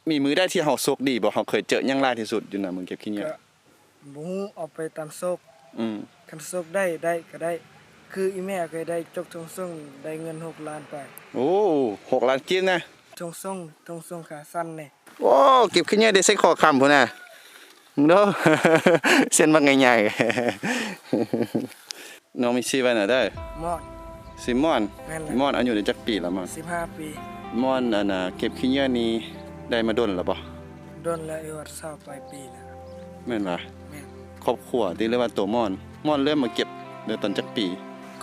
ມີມື້ໃດທີ່ເຮົາໂຊກດີບໍ່? ເຮົາເຄີຍເຈີຫຍັງຫຼາຍທີ່ສຸດຢູ່ນະ ມື້ເກັບຂີ້ເຫຍື້ອ? ກະບໍ່ຮູ້ ເອົາໄປຕາມໂຊກ. ອືມ ຄັນໂຊກໄດ້ ໄດ້ກະໄດ້ ຄືອີ່ແມ່ເຄີຍໄດ້ຈົກທົ່ງສົ່ງ ໄດ້ເງິນຫົກລ້ານປາຍ. ໂອ້ ຫົກລ້ານກີບນະ ທົ່ງສົ່ງ ທົ່ງສົ່ງຂາສັ້ນນີ້. ໂອ້ ເກັບຂີ້ເຫຍື້ອໄດ້ໃສ່ຂໍ້ຄຳພຸ້ນນະ ເບິ່ງດູ ເສັ້ນບັກໃຫຍ່ໆ. ນ້ອງມີຊື່ວ່າແນວໃດ? ມ່ອນ. ຊື່ມ່ອນ? ແມ່ນແຫຼະ. ມ່ອນອາຍຸໄດ້ຈັກປີລະ? ມ່ອນ ສິບຫ້າປີ. ມ່ອນ ອັນນ່າ ເກັບຂີ້ເຫຍື້ອນີ້ໄດ້ມາດົນລະບໍ່? ດົນແລ້ວ ຮອດຊາວປາຍປີແລ້ວ. ແມ່ນຫວາ? ແມ່ນ. ຄອບຄົວຕິ ຫຼືວ່າໂຕມ່ອນ? ມ່ອນເລີ່ມມາເກັບໄດ້ຕອນຈັກປີ?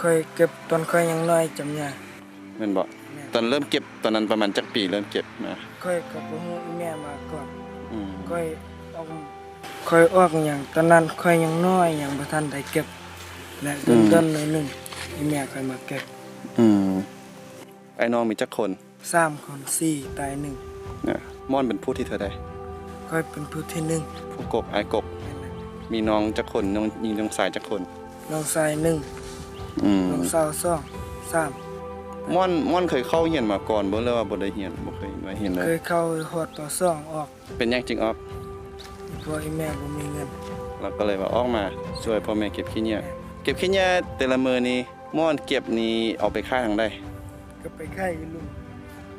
ຂ້ອຍເກັບຕອນຂ້ອຍຍັງນ້ອຍຈຳຍາ. ແມ່ນບໍ່? ແມ່ນ. ຕອນເລີ່ມເກັບຕອນນັ້ນປະມານຈັກປີເລີ່ມເກັບມາ? ຂ້ອຍກໍບໍ່ຮູ້ ອີ່ແມ່ມາກ່ອນ. ອືມ ຂ້ອຍອອກ ຂ້ອຍອອກຫຍັງ ຕອນນັ້ນຂ້ອຍຍັງນ້ອຍ ຍັງບໍ່ທັນໄດ້ເກັບ ແລະ ອືມ ດົນໆໜ້ອຍໜຶ່ງ ອີ່ແມ່ຂ້ອຍມາເກັບ. ອືມ ອ້າຍນ້ອງມີຈັກຄົນ? ສາມຄົນ ສີ່ຕາຍໜຶ່ງ. ນະ ມ່ອນເປັນຜູ້ທີເທົ່າໃດ? ຂ້ອຍເປັນຜູ້ທີໜຶ່ງ. ຜູ້ກົກ ອ້າຍກົກ. ແມ່ນແຫຼະ. ມີນ້ອງຈັກຄົນ? ນ້ອງຍິງ ນ້ອງຊາຍຈັກຄົນ? ນ້ອງຊາຍໜຶ່ງ. ອືມ ນ້ອງສາວສອງ ສາມ. ມ່ອນ ມ່ອນເຄີຍເຂົ້າຮຽນມາກ່ອນບໍ່ ຫຼືວ່າບໍ່ໄດ້ຮຽນ? ບໍ່ເຄີຍມາຮຽນເລີຍ. ເຄີຍເຂົ້າຮອດ ປໍສອງ ອອກ. ເປັນຫຍັງຈຶ່ງອອກ? ພໍ່ອີ່ແມ່ບໍ່ມີເງິນ ລາວກໍເລີຍວ່າອອກມາຊ່ວຍພໍ່ແມ່ເກັບຂີ້ເຫຍື້ອ. ແມ່ນ. ເກັບຂີ້ເຫຍື້ອແຕ່ລະມື້ນີ້ ມ່ອນເກັບນີ້ເອົາໄປຂາຍທາງໃດ? ກໍໄປຂາຍຢູ່ລຸ່ມ.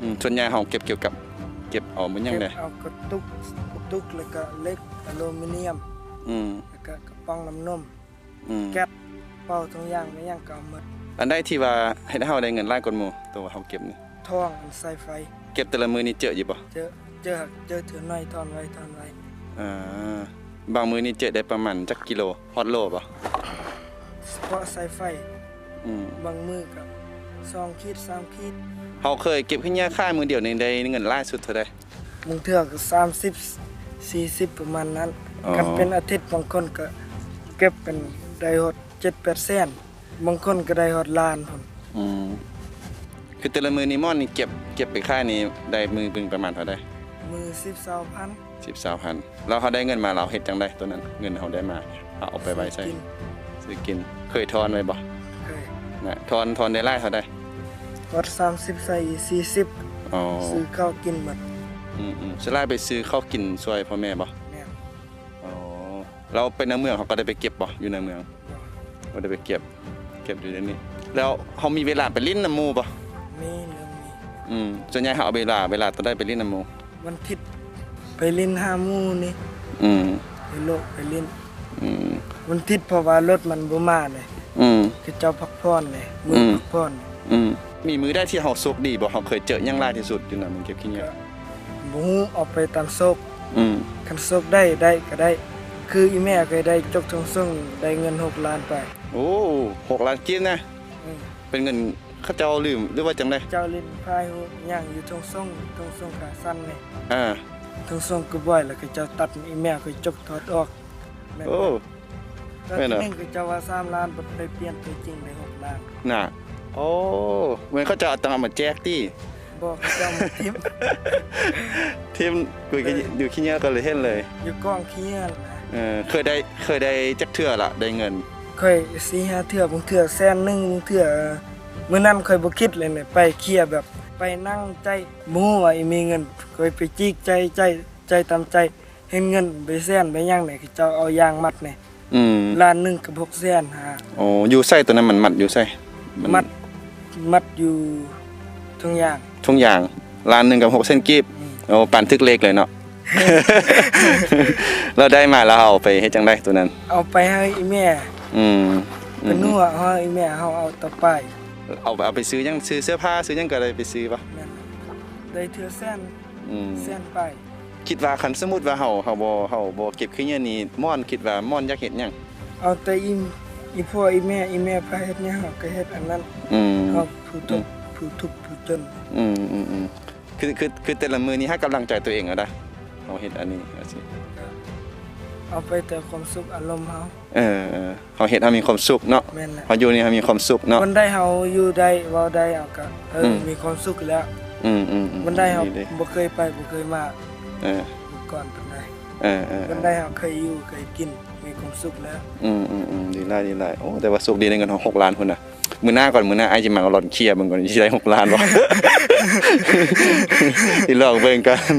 ອືມ ສ່ວນໃຫຍ່ເຮົາເກັບກ່ຽວກັບ ເກັບເອົາມັນຫຍັງແດ່? ເກັບເອົາກະຕຸກ ກະຕຸກ ແລ້ວກະເຫຼັກ ອາລູມີນຽມ. ອືມ ແລ້ວກະກະປ໋ອງນ້ຳນົມ. ອືມ ແກັດ ເປົາ ທຸງຢາງ ແມ່ນຫຍັງກໍເອົາໝົດ. ອັນໃດທີ່ວ່າເຮັດໃຫ້ເຮົາໄດ້ເງິນຫຼາຍກວ່າໝູ່? ໂຕເຮົາເກັບນີ້ ທອງ ອັນສາຍໄຟ. ເກັບແຕ່ລະມື້ນີ້ເຈີຢູ່ບໍ່? ເຈີ ເຈີ ເຈີເທື່ອໜ້ອຍ ທອນໄວ ທອນໄວ. ອ່າ ບາງມື້ນີ້ເຈີໄດ້ປະມານຈັກກິໂລ? ຮອດໂລບໍ່? ສະເພາະສາຍໄຟ. ອືມ ບາງມື້ກໍສອງຂີດ ສາມຂີດ. ເຮົາເຄີຍເກັບຂີ້ເຫຍື້ອຂາຍມື້ດຽວນີ້ໄດ້ເງິນຫຼາຍສຸດເທົ່າໃດ? ບາງເທື່ອກໍສາມສິບ ສີ່ສິບ ປະມານນັ້ນ. ອໍ ຄັນເປັນອາທິດ ບາງຄົນກໍເກັບເປັນໄດ້ຮອດເຈັດແປດແສນ ບາງຄົນກໍໄດ້ຮອດລ້ານພຸ້ນ. ອືມ ຄືແຕ່ລະມື້ນີ້ ມ່ອນນີ້ເກັບ ເກັບໄປຂາຍນີ້ໄດ້ມື້ໜຶ່ງປະມານເທົ່າໃດ? ມື້ສິບ ຊາວພັນ. ສິບ ຊາວພັນ. ແລ້ວເຮົາໄດ້ເງິນມາ ເຮົາເຮັດຈັ່ງໃດໂຕນັ້ນ? ເງິນເຮົາໄດ້ມາ ເຮົາເອົາໄປໄວ້ໃສ? ຊື້ກິນ. ຊື້ກິນ. ເຄີຍທອນໄວ້ບໍ່? ເຄີຍ. ນະ ທອນ ທອນໄດ້ຫຼາຍເທົ່າໃດ? ຮອດສາມສິບ ໃສ່ອີກສີ່ສິບ. ອໍ ຊື້ເຂົ້າກິນໝົດ. ອືມໆ ສ່ວນຫຼາຍໄປຊື້ເຂົ້າກິນຊ່ວຍພໍ່ແມ່ບໍ່? ແມ່ນ. ອໍ ແລ້ວໄປໃນເມືອງ ເຮົາກໍໄດ້ໄປເກັບບໍ່? ຢູ່ໃນເມືອງ ບໍ່ ບໍ່ໄດ້ໄປເກັບ. ເກັບຢູ່ໃນນີ້. ແລ້ວເຮົາມີເວລາໄປຫຼິ້ນນຳໝູ່ບໍ່? ມີ ເລີ່ມມີ. ອືມ ສ່ວນໃຫຍ່ເຮົາເອົາເວລາ ເວລາຕອນໃດໄປຫຼິ້ນນຳໝູ່? ວັນທິດໄປຫຼິ້ນຫາໝູ່ນີ້. ອືມ ໄປໂລະໄປຫຼິ້ນ. ອືມ ວັນທິດ ເພາະວ່າລົດມັນບໍ່ມາເດ້. ອືມ ເຂົາເຈົ້າພັກຜ່ອນເດ້ ມື້ ອືມ ພັກຜ່ອນ. ອືມ ມີມື້ໃດທີ່ເຮົາໂຊກດີບໍ່? ເຮົາເຄີຍເຈີຫຍັງຫຼາຍທີ່ສຸດຢູ່ນະ ມື້ເກັບຂີ້ເຫຍື້ອ? ກະ ບໍ່ຮູ້ ເອົາໄປຕາມໂຊກ. ອືມ ຄັນໂຊກໄດ້ ໄດ້ກະໄດ້ ຄືອີ່ແມ່ເຄີຍໄດ້ຈົກທົ່ງສົ່ງ ໄດ້ເງິນຫົກລ້ານປາຍ. ໂອ້ ຫົກລ້ານກີບນະ. ອືມ ເປັນເງິນເຂົາເຈົ້າລືມ ຫຼືວ່າຈັ່ງໃດ? ເຈົ້າຫຼິ້ນພາຍຫຍັງຢູ່ທົ່ງສົ່ງ ທົ່ງສົ່ງຂາສັ້ນນີ້. ອ່າ ທົ່ງສົ່ງກະບວຍ ແລ້ວເຂົາເຈົ້າຕັດ ອີ່ແມ່ເຄີຍຈົກຖອດອອກ. ແມ່ນ. ໂອ້ ຕອນທີໜຶ່ງເຂົາເຈົ້າວ່າສາມລ້ານ ບັດໄປປ່ຽນຕົວຈິງໄດ້ຫົກລ້ານນະ. ໂອ້ ແມ່ນເຂົາເຈົ້າເອົາຕັງເອົາມາແຈກຕິ? ບໍ່ ເຂົາເຈົ້າມາຖິ້ມ ຖິ້ມຢູ່ ຢູ່ຂີ້ເຫຍື້ອກໍເລີຍເຫັນເລີຍ ຢູ່ກອງຂີ້ເຫຍື້ອນະ. ເອີ ເຄີຍໄດ້ ເຄີຍໄດ້ຈັກເທື່ອລະ ໄດ້ເງິນ? ຂ້ອຍສີ່ຫ້າເທື່ອ ບາງເທື່ອແສນໜຶ່ງ ບາງເທື່ອ ມື້ນັ້ນຂ້ອຍບໍ່ຄິດເລີຍນະ ໄປເຄຍແບບ ໄປນັ່ງໃຈ ບໍ່ຮູ້ວ່າອີ່ມີເງິນ ຂ້ອຍໄປຈີກໃຈ ໃຈ ໃຈຕາມໃຈ. ເຫັນເງິນໃບແສນໃບຫຍັງນີ້ ເຂົາເຈົ້າເອົາຢາງມັດນີ້. ອືມ ລ້ານໜຶ່ງກັບຫົກແສນຫ້າ. ໂອ້ ຢູ່ໃສໂຕນັ້ນ ມັນມັດຢູ່ໃສ? ມັນມັດ ມັດຢູ່ທົ່ງຢາງ. ທົ່ງຢາງ ລ້ານໜຶ່ງກັບຫົກແສນກີບ. ອືມ ໂອ້ ປານຖືກເລກເລີຍເນາະ. ແລ້ວໄດ້ມາແລ້ວເຮົາເອົາໄປເຮັດຈັ່ງໃດໂຕນັ້ນ? ເອົາໄປໃຫ້ອີ່ແມ່. ອືມ ກະນົວະໃຫ້ອີ່ແມ່ ເຮົາເອົາຕໍ່ໄປ. ເອົາ ເອົາໄປຊື້ຫຍັງ? ຊື້ເສື້ອຜ້າ ຊື້ຫຍັງກະໄດ້ໄປຊື້ບໍ່? ແມ່ນ ໄດ້ເທື່ອແສນ. ອືມ ແສນປາຍ. ຄິດວ່າຄັນສົມມຸດວ່າເຮົາ ເຮົາບໍ່ ເຮົາບໍ່ເກັບຂີ້ເຫຍື້ອນີ້ ມ່ອນຄິດວ່າມ່ອນຢາກເຮັດຫຍັງ? ເອົາແຕ່ອີ່ ອີ່ພໍ່ອີ່ແມ່ ອີ່ແມ່ພາເຮັດຫຍັງເຮົາກະເຮັດອັນນັ້ນ. ອືມ ເຮົາຜູ້ທຸກ ອືມ ຜູ້ທຸກຜູ້ຈົນ. ອືມໆໆ ຄື ຄື ຄືແຕ່ລະມື້ນີ້ໃຫ້ກຳລັງໃຈຕົວເອງເອົາດາ ເຮົາເຮັດອັນນີ້ ເອົາຊິ ເອົາໄປແຕ່ຄວາມສຸກອາລົມເຮົາ. ເອີ ເຮົາເຮັດເຮົາມີຄວາມສຸກເນາະ. ແມ່ນແຫຼະ ເຮົາຢູ່ນີ້ເຮົາມີຄວາມສຸກເນາະ. ວັນໃດເຮົາຢູ່ໄດ້ ເວົ້າໄດ້ ເຮົາກະ ເອີ ອືມ ມີຄວາມສຸກແລ້ວ. ອືມໆໆ ວັນໃດເຮົາ ດີໆ ບໍ່ເຄີຍໄປ ບໍ່ເຄີຍມາ ເອີ ກ່ອນປານໃດ. ເອີໆໆ ມັນໄດ້ເຮົາເຄີຍຢູ່ເຄີຍກິນ ມີຄວາມສຸກແລ້ວ. ອືມໆໆ ດີຫຼາຍ ດີຫຼາຍ. ໂອ້ ແຕ່ວ່າໂຊກດີໄດ້ເງິນຮອດຫົກລ້ານພຸ້ນນະ. ມື້ໜ້າກ່ອນ ມື້ໜ້າອ້າຍຊິມາລອນເຄ້ຍເບິ່ງກ່ອນ ຊິໄດ້ຫົກລ້ານບໍ່. ຊິລອງເບິ່ງກ່ອນ.